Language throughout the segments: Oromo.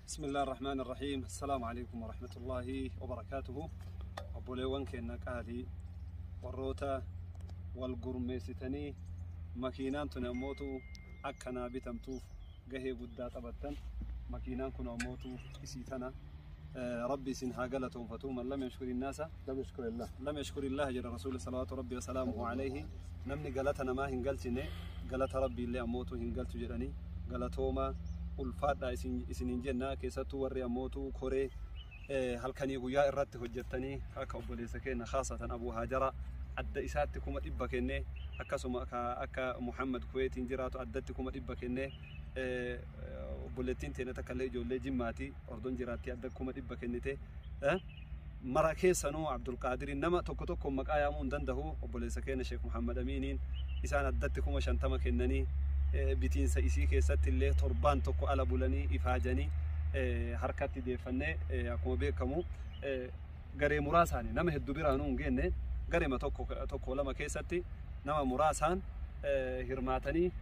بسم الله الرحمن الرحيم. السلام عليكم ورحمة الله وبركاته. Obboleewwan keenya qaalii, warroota wal gurmeessitanii makiinaan tun ammootu akkanaa bitamtuuf gahee guddaa taphattan, makiinaan kun ammootu isii tana. Rabbi isin haa galatoonfatu. من لم يشكر الناس لم يشكر الله لم يشكر الله jedha Rasuulli صلوات ربي وسلامه عليه. Namni galata namaa hin galchine galata Rabbii illee ammootu hin galchu jedhanii. Galatooma, ulfaadha isiniin jenna. Keessattuu warri ammootu koree halkanii guyyaa irratti hojjettanii, akka obboleessa keenya khaasatan Abuu Haajara adda isaatti 100,000 kennee, akkasuma akka Muhammad Kuweetiin jiraatu addatti 100,000 kennee, obboleettiin teenya takka illee ijoollee Jimmaati Ordon jiraatti adda 100,000 kennite. Mara keessanuu Abdulqaadiriin, nama tokko tokko maqaa yaamuu hin danda'u, obboleessa keenya Sheekh Muhammad Amiiniin isaan addatti 50,000 kennanii, bitiinsa isii keessatti illee torbaan tokko ala bulanii ifaajanii harkatti deeffannee. Akkuma beekamu garee muraasaani, nama hedduu biraanuu hin geenne, gareema tokko tokko lama keessatti nama muraasaan hirmaatanii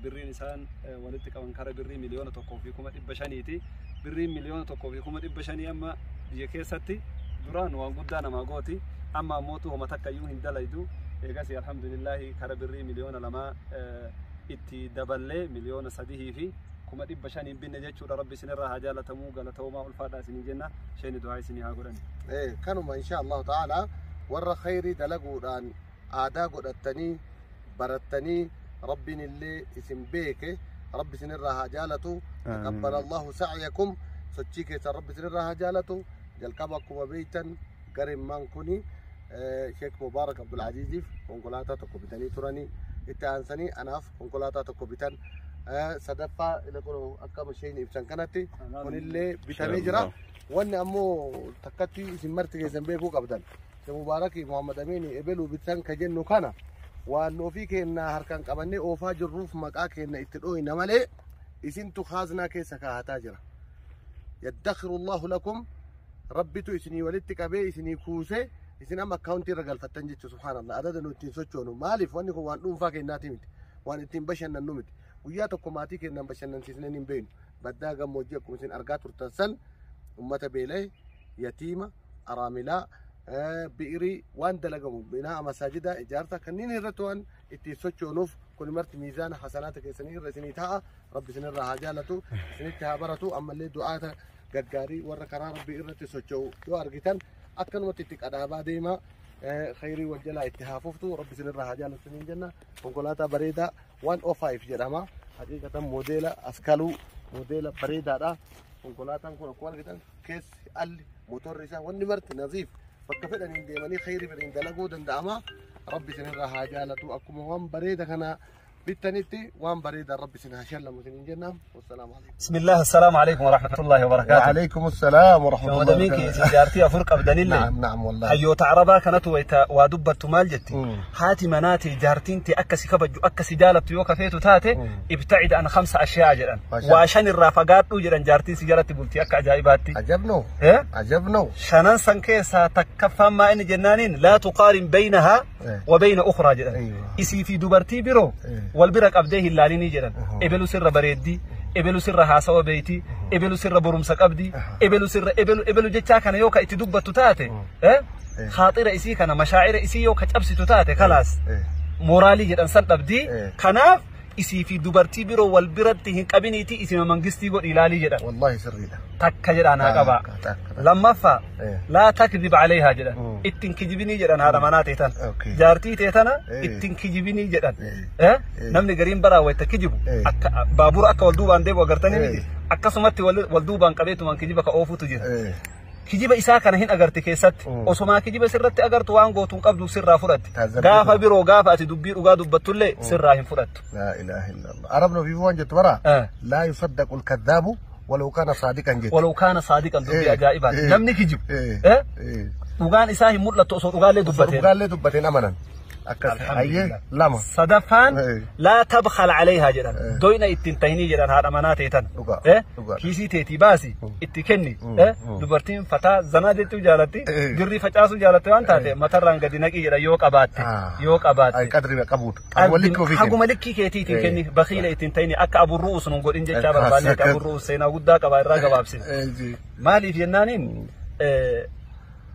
birriin isaan walitti qaban kara birrii 1,500,000ti. Birriin 1,500,000 amma biyya keessatti duraan waan guddaa namaa gooti, amma ammootu homa takka iyyuu hin dalaydu. Eegas alhamdulillahi kara birrii 2,000,000 itti daballee 3,500,000 binne jechuudha. Rabbi isinirraa haa jaalatamuu. Galatoomaa, ulfaadhaa isinii jenna. Sheeni du'aa isinii haa godhan. Kanuma insha Allahu ta'ala warra khayrii dalaguudhaan aadaa godhattanii barattanii, Rabbiin illee isin beeke, Rabbi isinirraa haa jaalatu. تقبل الله سعيكم. Sochii keessan Rabbi isinirraa haa jaalatu. Jalqaba akkuma beektan garimmaan kuni Sheek Mubaarak Abdulaziziif konkolaataa tokko bitanii turanii, itti aansanii anaaf konkolaataa tokko bitan, sadaffaa akka isheen ibsan kanatti kunillee bitamee jira. Wanni ammoo takkatti isin marti keessan beekuu qabdan, Sheek Mubaarakii Muhammad Amiin ebeluu bitan ka jennu kana waan ofii keenya harkaan qabannee oofaa jirruuf maqaa keenya itti dhooyna malee isintu kaaznaa keessa kaahataa jira. يدخر الله لكم. Rabbitu isinii walitti qabee isinii kuusee, isin amma akkaawuntii irra galfattan jechuudha. Subhaanallah, adada nu ittiin sochoonu maaliif? Wanni kun waan dhuunfaa keenyaati miti, waan ittiin bashannannu miti. Guyyaa tokko maatii keenyaan bashannansiisnee hin beeknu. Baddaa gammoojjii akkuma isin argaa turtan san ummata beela'e, yatiima, araamilaa, bi'irii, waan dalagamu, binaa masaajidaa, ijaarsa kanneen irratti waan ittiin sochoonuuf kun marti miizaana hasanaata keessanii irra isinii ta'a. Rabbi isinirraa haa jaalatu, isinitti haa baratu. Ammallee du'aata gaggaarii warra karaa Rabbii irratti socho'u yoo argitan akkanumatti itti qadaabaa deemaa, khayrii wal jalaa itti haa fuftu. Rabbi isinirraa haa jaalatu isiniin jenna. Konkolaataa bareedaa 105 jedhama. Haqiiqatan moodeela askaluu, moodeela bareedaadha. Konkolaataan kun akkuma argitan keessi, alli, motorri isaa, wanni marti naziif. Bakka fedhaniin deemanii khayrii fedhaniin dalaguu danda'ama. Rabbi isinirraa haa jaalatu. Akkuma waan bareeda kana bittanitti waan bareedaa Rabbi isin haa shallamu isiniin jenna. والسلام عليكم. بسم الله. السلام عليكم ورحمة الله وبركاته. وعليكم السلام ورحمة الله Shamadamiin وبركاته. Keessi jaartii afur qabdanillee. نعم والله. Hayyoota Arabaa kanatu wayita waa dubbattu maal jetti? Haati manaati jaartiin tee akka si kabajju, akka si jaalattu yoo kafeetu taate, ابتعد عن خمس أشياء jedhan. Masha. Waa shan irraa fagaadhuu jedhan, jaartiin si jalatti bulti akka ajaa'ibaatti. عجبنو. Eh? عجبنو. Shanan san keessaa takkaffaan maa inni jennaaniin لا تقارن بينها وبين أخرى jedhan. Isii fi dubartii biroo wal bira qabdee hin laalinii jedhan. Ebelu sirra bareeddii, ebelu sirra haasawa beeyti, ebelu sirra barumsa qabdi, ebelu sirra ebelu ebelu jechaa kana yoo ka itti dubbattu taate, khaaxira isii kana, mashaa'ira isii yoo ka cabsitu taate, خلاص mooraalii jedhan san dhabdii. Kanaaf isii fi dubartii biroo wal biratti hin qabiniiti, isima mangistii godhi ilaalii jedhan. والله sirriidha. Takka jedhaan haa qabaa. Takka. Lammaffaa, لا تكذب عليها jedhan. Ittiin kijibinii jedhan haadha manaa teetan. Jaartii teetana ittiin kijibinii jedhan. Eh? Namni gariin baraa wayita kijibu akka baabura akka wal duubaan deebi'u agartanii miti. Akkasumatti wal duubaan qabeetumaan kijiba ka oofutu jira. Kijiba isaa kana hin agarti keessatti. Osomaa kijiba sirratti agartu waan gootuun qabdu sirraa fudhatti. Taazabbii. Gaafa biroo gaafa ati dubbii dhugaa dubbattullee sirraa hin fudhattu. لا إله إلا الله. عربنا في فوان جت برا. لا يصدق الكذاب ولو كان صادقا جت. ولو كان صادقا, dubbii ajaa'ibaati. Namni kijibu. Eh? Dhugaan isaa hin mul'attu osoo dhugaallee dubbateen. Dhugaallee dubbateen amanan. Akkas hayyee lama. Sadaffaan laa tabkhal calayhaa jedhan. Doyna ittiin tahinii jedhan haadha manaa teetan. Kiisii teetii baasi itti kenni. Dubartiin fataa zanaa jechuu jaalatti, birrii facaasuu jaalatti waan taate matarraan gadi naqii jedhan yoo qabaatte. Yoo qabaatte. Qadri qabuudha. Haguma likkii keetiitiin kenni, bakiila ittiin tahini, akka aburru'us nun godhin jechaa barbaanne. Akka aburru'us seenaa guddaa qabaa, irraa gabaabsine. Maaliif jennaaniin,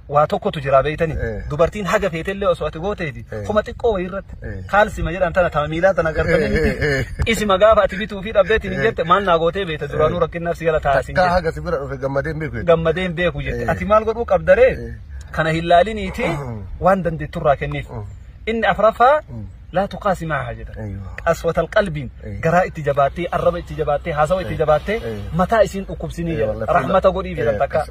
waa tokkotu jira beeytani. Dubartiin haga feetellee osoo ati gooteeti kuma xiqqoo wayii irratti kaalsima jedhan tana tama miilaa tana gartanii miti, isima gaafa ati bituu fi dhabdeetiin hin jette, maal naa gootee beekta, duraanuu rakkinnaaf si jala taasisin. Takkaa haga si bira dhufe gammadee hin beeku. Gammadee hin beeku jette. Ati maal godhuu qabdaree? Kana hin laaliniiti, waan dandeetturraa kenniif. Inni afraffaa laa tuqaasi maaha jedhan. Qaswatal qalbiin garaa itti jabaattee, arraba itti jabaattee, haasawa itti jabaattee mataa isiin dhukkubsinii jedhan. Rahmata godhiif jedhan, takka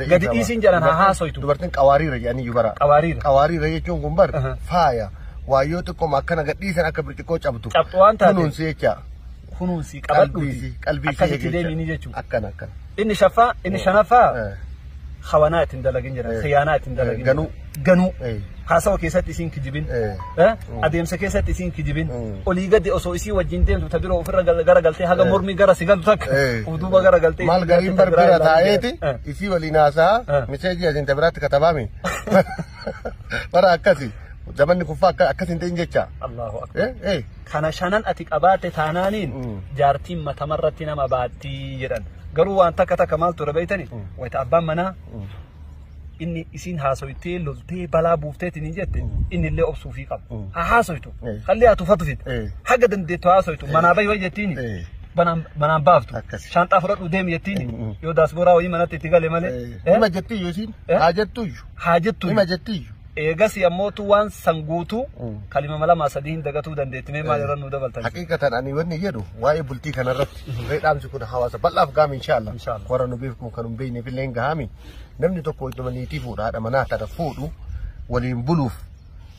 gadi dhiisiin jedhan, haa haasoytu. Dubartiin qawaariira jedhanii iyyuu bara. Qawaariira. Qawaariira jechuun kun bar faaya. Waayyoo xiqqooma akkana gadhiisan akka birciqoo cabdu. Cabxu waan taate. Kunuunsi jecha. Kunuunsi qabadhuuti. Qalbii akkasitti deemini jechuudha. Akkana akkana. Inni shaffaa, inni shanaffaa hawanaa ittiin dalagin jedhan, khiyaanaa ittiin dalagin. Ganuu. Ganuu. Haasawa keessatti isiin kijibin. Adeemsa keessatti isiin kijibin. Olii gadi osoo isii wajjin deemtu ta biroo ofirra gara galtee haga mormii gara si galtu takka duuba gara galtee. Maal gariin bar bira taa'eeti isii waliin haasaa miseejii asiin ta biraatti katabaami. Bara akkasi. Zamanni kuffaa akkas hin ta'in jecha. Allahu akbar. Kana shanan ati qabaatte taanaaniin jaartiin matamarratti nama baattii jedhan. Garuu waan takka takka maal ture beeytani? Wayita abbaan manaa inni isiin haasoytee loltee balaa buufteetiin hin jette, inni illee obsuufii qaba. Haa haasoytu. Kallee haa tufatu fide. Haga dandeettu haasoytu. Manaa bahi wayi jettiini. Manaan baaftu. Shaanxaa fudhadhu deemi jettiini. Yoo daasbooraa wayii manatti itti gale malee. Hima jettiyyuu isiin. Haa jettuyyuu. Haa jettuyyuu. Hima jettiyyuu. Eegas ammootu waan san guutuu kalima lama sadii hin dagatuu dandeetti. Mee maal irra nu dabaltan? Haqiiqatan ani wanni jedhu waa'ee bultii kanarratti dhaamsi kun hawaasa bal'aaf gaami inshaallah. Warra nu beeku kan hin beekneef illee hin gahaami. Namni tokko ittuma niitii fuudha, haadha manaa tana fuudhu waliin buluuf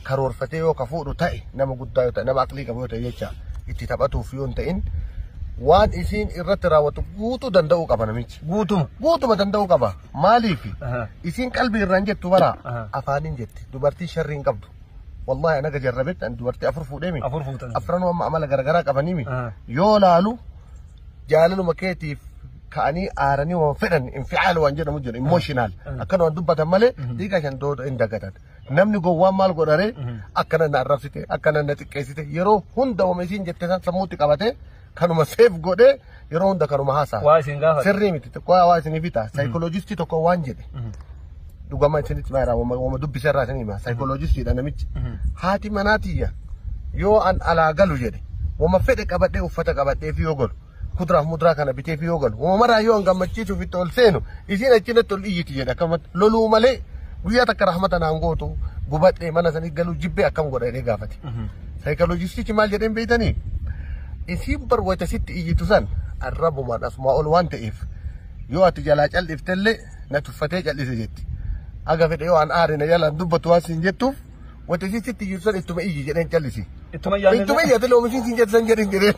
karoorfatee yoo ka fuudhu ta'e, nama guddaa yoo ta'e, nama aqlii qabu yoo ta'e jecha, itti taphatuuf yoo hin ta'in, waan isiin irratti raawwatu guutuu danda'uu qaba namichi. Guutuma. Guutuma danda'uu qaba. Maaliif? Isiin qalbii irraan jettu bara afaaniin jetti. Dubartii sharrii hin qabdu. Wallahi anaga jarrabetti ani dubartii afur fuudheemi. Afur fuutan. Afranuu amma amala garagaraa qabaniimi. Yoo laalu jaalaluma keetiif ka'anii aaranii waan fedhan inficaal waan jedhamu jiru, emotional akkana waan dubbatan malee dhiiga shan dooda hin dagatan. Namni gowwaan maal godharee, akkana na arrabsite, akkana na xiqqeessite, yeroo hunda wama isiin jette san sammuutti qabatee kanuma seef godhee yeroo hunda kanuma haasa'a. Waa isin gaafata. Sirrii miti, xiqqoo waa isinii fita. Saayikoloojistii tokko waan jedhe. Dhugama isinitti maayira wama dubbisa irraa isin hima. Saayikolojistiidha namichi. Haati manaatiyya yoo an alaa galu jedhe, wama fedhe qabadhee, uffata qabadhee fi yoo galu, kuduraaf muduraa kana bitee fi yoo galu, wama maraa yoo an gammachiisuuf itti ol seenu, isiin achinatti ol iyyiti jedhe. Akkamatti loluu malee guyyaa takka rahmata naan gootu, gubadhee mana sanii galuu jibbee, akkam godha jedhee gaafate. Saayikolojistichi maal jedheen beeytanii? Isiin bar wayita sitti iyyitu san arrabumaan asumaa ol waan ta'eef yoo ati jalaa cal'iftellee na tuffatee cal'ise jetti. Aga fedhe yoo an aare na jalaan dubbatu waan siin jettuuf, wayita isiin sitti iyyitu san ittuma iyyi jedheen callisi. Ittuma yaadne. Ittuma iyyi, ati loomisiin siin jettu san jedhin jedheen.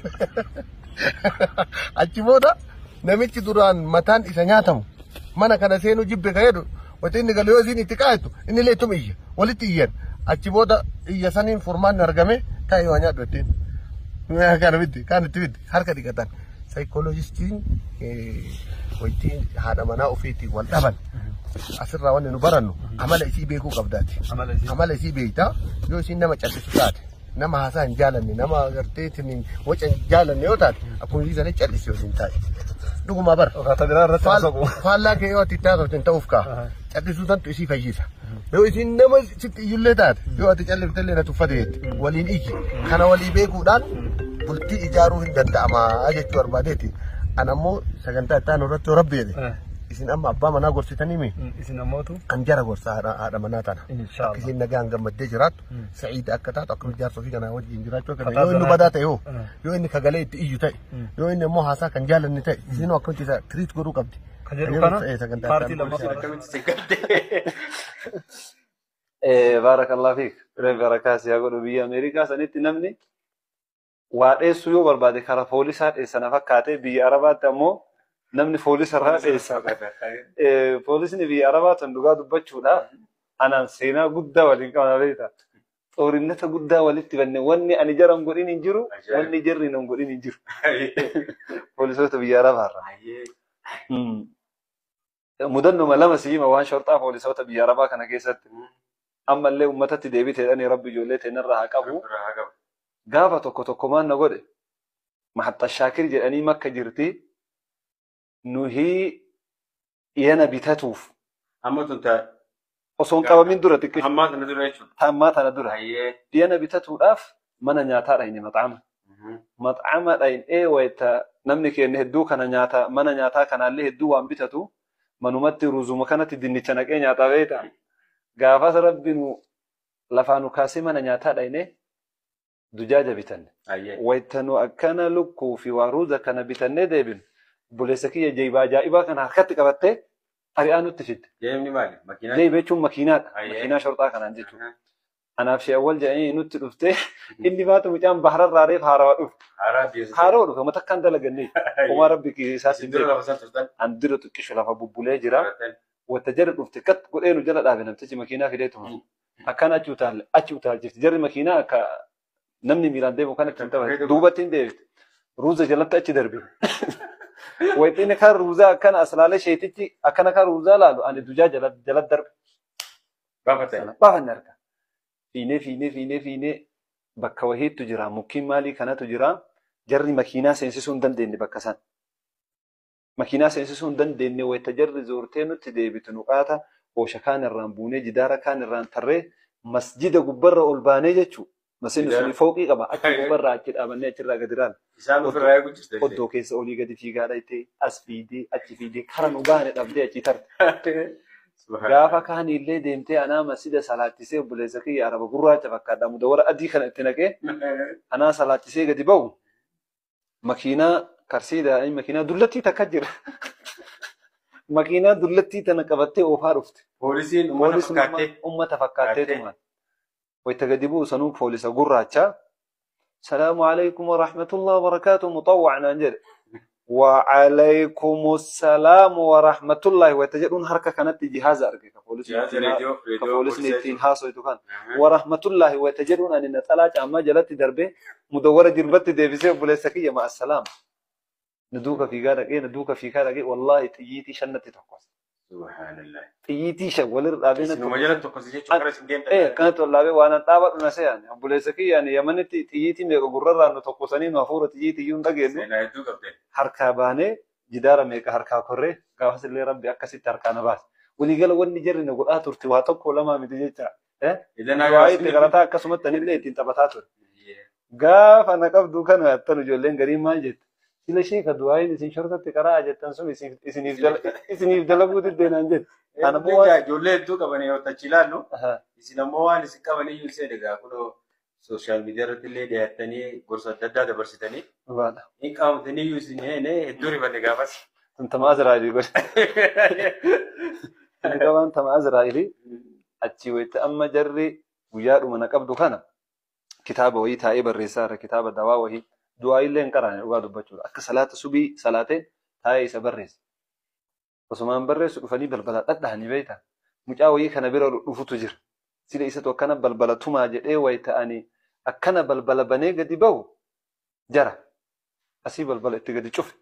Achi booda namichi duraan mataan isa nyaatamu mana kana seenuu jibbe ka jedhu, wayita inni galu yoo isiin itti qaayatu inni illee ittuma iyya, walitti iyyan. Achi booda iyya saniin furmaanni argame, taa'ee waa nyaadhu ittiin. Kana miti kan itti miti harka dhiqatan. Saayikoloojistiin wayittiin haadha manaa ofiitiin wal dhaban asirraa wanni nu barannu amala isii beekuu qabdaati. Amala isii beektaa, yoo isiin nama callisu taate, nama haasaa hin jaalanne, nama agartee waca hin jaalanne yoo taate, akkuma isii sana callisi yoo isiin taate. Dhugumaa bara. Akkaataa biraa irratti haasa'u. Faallaa kee yoo ati itti haasofte hin ta'uuf ka'a. Callisuu santu isii fayyisa. Yoo isiin nama sitti iyyullee taate, yoo ati calliftellee na tuffate jetti. Waliin iyyi. Kana walii beekuudhaan bultii ijaaruu hin danda'amaa jechuu barbaadeeti. An ammoo sagantaa itti aanu irratti yoo rabbi jedhe, isin amma abbaa manaa gorsitanii mi? Isin ammootu. An jara gorsa, haadha manaa tana. Inshaallah. Akka isiin nagaan gammaddee jiraattu, sa'iida akka taatu, akkamitti jaarsa ofii kanaa wajjin jiraachuu akka Kataa yoo inni zanaa. Badaa ta'e hoo, yoo inni kagalee itti iyyu ta'e, yoo inni immoo haasaa kan jaalanne ta'e, isinoo akkamitti isa tiriit godhuu qabdi. Ka jedhu kana Sagantaa paartii itti aanu. lammaffaa. Akkamitti si gaddee? Baarakallah fiik. Rabbi barakaa si haa godhu. Biyya Ameerikaa sanitti namni waa dheessuu yoo barbaade karaa poolisaa dheessa na fakkaate, biyya Arabaatti ammoo namni poolisa irraa dheessa. Poolisni biyya Arabaa tun dhugaa dubbachuudhaaf anaan seenaa guddaa waliin qabna beekta. Xoorinata guddaa walitti banne wanni ani jara hin godhin hin jiru, wanni jarri hin godhin hin jiru. Poolisoota biyya Arabaarra. Mudannuma lama si hima waan shorxaa poolisoota biyya Arabaa kana keessatti. Ammallee uummatatti deebiteedhani rabbi ijoollee teenarraa haa qabu. Gaafa tokko tokko maal na godhe Mahaxxa Shaakir jedhanii makka jirti nuhii yana bitatuuf Amma tun ta'a. Osoo hin qabamin dura xiqqishu. Ammaa tana dura jechuudha. Ammaa tana dura. Dhiyana bitatuudhaaf mana nyaataa dhayne maxaama. Maxaama dhaynee wayita namni keenya hedduu kana nyaata mana nyaataa kanaallee hedduu waan bitatu manumatti ruuzuma kanatti dinnicha naqee nyaataa beekta. Gaafas rabbi nu lafaa nu kaasee mana nyaataa dhaynee dujaaja bitanne. Wayita nu akkana lukkuu fi waa ruuza kana bitannee deebinu obboleessa kiyya jeebaa ajaa'ibaa kana harkatti qabattee ari'aa nutti fidde. Jeebni maali? Makiinaa? Jeeba jechuun makiinaadha. Makiinaa shorxaa kanaan jechuudha. Anaaf shee awwal jedhanii nutti dhuftee inni baatu mucaan bahararraa reef haarawaa dhufe. Haarawaa dhufe mata akkaan dalagannee. Homaa rabbi isaatti hin beeku. An dura xiqqishu lafa bubbulee jira. Wanta jara dhufte kat godhee nu jala dhaabe namtichi makiinaa fidee tuma. Akkaan achi utaalle achi utaalchifti. Jarri makiinaa akka namni miilaan deemu kanatti hin taphatu. Duubatti hin deebifte. Ruuza jalatti achi darbe. Wayitini kan ruuzaa akkana as laalee sheetichi akkana kan ruuzaa laalu ani dujaa jala darbe. Baafanne harka. Fiinee fiinee fiinee fiinee bakka wahiitu jira mukkiin maalii kanatu jira jarri makiinaa seensisuu hin dandeenye bakka san. Makiinaa seensisuu hin dandeenye wayita jarri zoortee nutti deebitu nu qaata oosha kaan irraan buunee jidaara kaan irraan tarree masjida gubbarra ol baanee jechuudha. Masjidni suni fooqii qaba. Achi gubbarraa achi dhaabannee achirraa gadi raana. Isaan ofirraa eeguu jirti. Oddoo keessa olii gadi fiigaa dhayitee as fiidee achi fiidee kara nu baane dhabdee achi tarte. Gaafa kaanillee deemtee anaa masjida salaachisee obboleessa kiyya araba gurraacha fakkaadha mudawwara adii kana itti naqee anaa salaachisee gadi ba'u makiinaa karsiidaa makiinaa dullattii takka jira. Makiinaa dullattii tana qabattee oofaa dhufte. Poolisiin uummata fakkaattee. Uummata fakkaattee tumaan. Wayita gadi bu'u sanuu poolisa gurraacha. Salaamu alaikum wa rahmatullahi wa barakaatu muxawwaa naan jedhe. Wa alaikum salaamu wa rahmatullahi wayita jedhuun harka kanatti jihaaza arge ka poolisni ittiin haasoytu kan. Wa rahmatullahi wayita jedhuun ani naxalaa caammaa jalatti darbee mudawwara jirbatti deebisee obboleessa kiyya ma'a salaam. Na duuka fiigaa dhaqee na duuka fiigaa dhaqee wallaahi xiyyiitii shannatti tokkos. Subhaanallah. Xiyyiitii shan walirra dhaabee natti Isinuma jala tokkos jechuun kara isin deemtan. Akkanatti ol dhaabee waan an dhaabadhu na se'an. Obboleessa kiyya ani Yamanitti xiyyiitii meeqa gurrarraa nu tokkosanii nu hafuura xiyyiitii iyyuu hin dhageenyu. Seenaa hedduu qabdeen. Harkaa baanee jidaara meeqa harkaa korree gaafas illee rabbi akkasitti harkaa na baase. Waliigala wanni jarri na godhaa turte waa tokko lamaa miti jecha. Waa itti galataa akkasumatti anillee ittiin taphataa ture. Gaafa na qabdu kana attan ijoolleen gariin maal jette? Sila sheeka du'aayin isin shortatti qaraa jettan sun isiniif dalaguu diddeenaan jette. Ijoollee hedduu qabanii yoo tachi ilaallu isin ammoo waan isin qabanii iyyuu isin egaa kunoo sooshaal miidiyaa irratti illee dhiyaattanii gorsa adda addaa dabarsitanii hin qaamtanii iyyuu isin hedduu rifanne gaafas. Tama Azraa'ilii godhe. Qabaan tama Azraa'ilii achi wayita amma jarri guyyaadhuma na qabdu kana kitaaba wayii taa'ee barreessaa irra kitaaba dawaa wayii. Du'aa illee hin qaraane dhugaa dubbachuudha. Akka salaata subii salaateen taa'ee isa barreessa. Osumaan barreessu dhufanii balbala dhadhahanii beektaa. Mucaa wayii kana bira dhufutu jira. Sila isatu akkana balbala tumaa jedhee wayi ta'anii akkana balbala banee gadi ba'u jara. Asii balbala itti gadi cufe.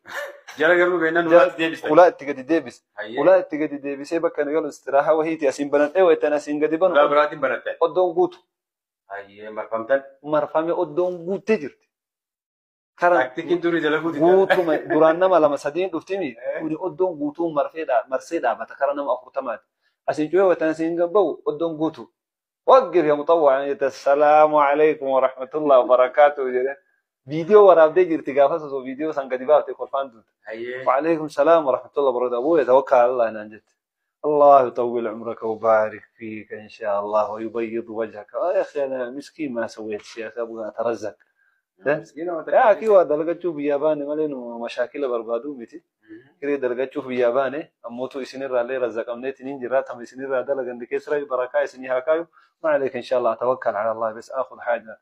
Jara garuu beeknan ulaa itti deebiste. Ulaa itti gadi deebise. Ulaa itti gadi deebisee bakka inni galu istiraahaa wayiiti asiin banadhee wayi ta'an asiin gadi banu. Ulaa biraatiin banatte. Oddoon guutu. Marfamtan. Marfamee oddoon guuttee jirti. Taktikiin durii dalaguu dida. Guutuma duraan nama lama sadiin dhuftimi kuni oddoon guutuun marsee dhaabata kara nama 40ti. Asiin cuwee watan asiin gabba'u oddoon guutu. Waggif yaa muxawwaa jette assalaamu alaikum wa rahmatullahi wa barakaatuhu jedhe. Viidiyoo waraabdee jirti gaafas osoo viidiyoo san gadi baafte kolfaan duute. Wa alaikum salaam wa rahmatullahi wa barakaatuhu. Abuu yatawakkal ala Allah naan jette. الله يطول عمرك ويبارك فيك إن شاء الله ويبيض وجهك. يا أخي أنا مسكين ما سويت شيء يا أخي أبغى أترزق. yaa kiwa dalagachuu biyyaa baane malee nu mashaakila barbaaduu miti. Kiree dalagachuuf biyyaa baane ammootu isinirraallee razzaqamneetiin hin jirra tama isinirraa dalagan keessa barakaa isinii haa kaayu. ما عليك إن شاء الله أتوكل على الله بس آخذ حاجة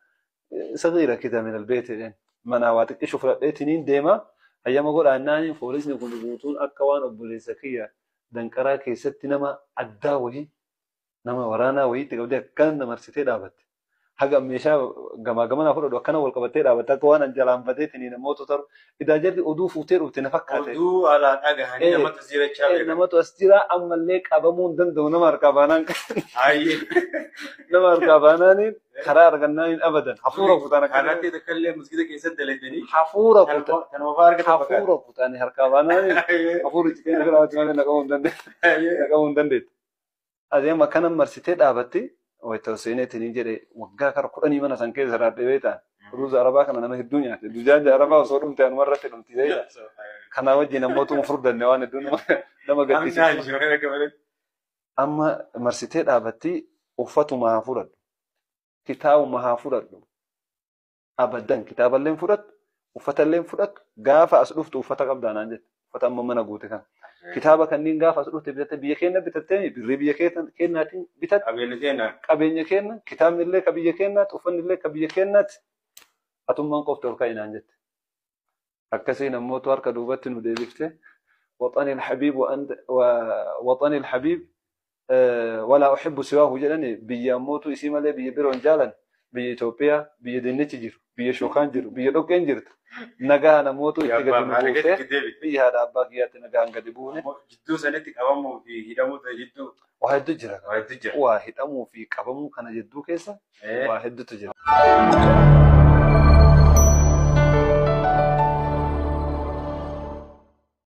صغيرة كده من البيت يعني mana waa xiqqishu fudhadheetiniin deema. Hayyama godhaannaaniin poolisni kun guutuun akka waan obboleessa kiyya danqaraa keessatti nama addaa wayii nama waraanaa wayiitti qabdee akkana marsitee dhaabatte. Haga meeshaa gamaa gamanaa fudhadhu akkana wal qabattee dhaabatta akka waan an jalaan badeetiniin namoota taru. Idaa jarri oduu fuutee dhufte na fakkaate. Oduu alaa dhagahanii namatu as jirachaa beekan. Namatu as jira ammallee qabamuu hin danda'u nama harkaa baanaan. Hayyee. Nama harkaa baanaaniin karaa argannaan abadan. Hafuura kutaan akkana. Kanatti takka illee masgida keessatti dalaydanii. Hafuura kutaan. Kanuma fa'aa argatan fakkaata. Hafuura kutaan harkaa baanaaniin. Hafuurri citeen ofirraa malee naqamuu hin dandeettu. Naqamuu hin dandeettu. Adeema akkana marsitee dhaabatti wayita seeneetiin jedhe waggaa kara 10 mana san keessa raadhee beektaa. Ruuza arabaa kana nama hedduu nyaate. Dujaaja arabaa osoo dhumte anuma irratti dhumti beektaa. Kanaa wajjin ammootu furdanne waan hedduu nama gaddisiisu. Amma marsitee dhaabatti uffatuma haa fudhadhu. Kitaabuma haa fudhadhu. Abadan kitaaballee hin fudhattu, uffatallee hin fudhattu. Gaafa as dhuftu uffata qabdaa naan jette. Uffata amma mana guute kana. Kitaaba kanneen gaafa as dhufte bitatte biyya keenya bitattee birrii biyya keenyaatiin bitatte. Qabeenya keenya. Qabeenya keenya kitaabni illee ka biyya keenyaati uffanni illee ka biyya keenyaati. Atummaan qofti ol ka'i naan jette. Akkasiin ammootu harka duubatti nu deebifte. وطني الحبيب وأنت ووطني الحبيب ولا أحب سواه جلني بيا موتو اسم له بيا بيرون جالن بيا إثيوبيا بيا دنيتي جير بيا شوخان جير بيا دوكين جيرت نجانا موتو بيا هذا باقيات نجانا قدبونه جدو سنتك أمامه في هدمو جدو واحد تجرا واحد تجرا واحد أمو في كبمو كان جدو كيسة واحد تجرا.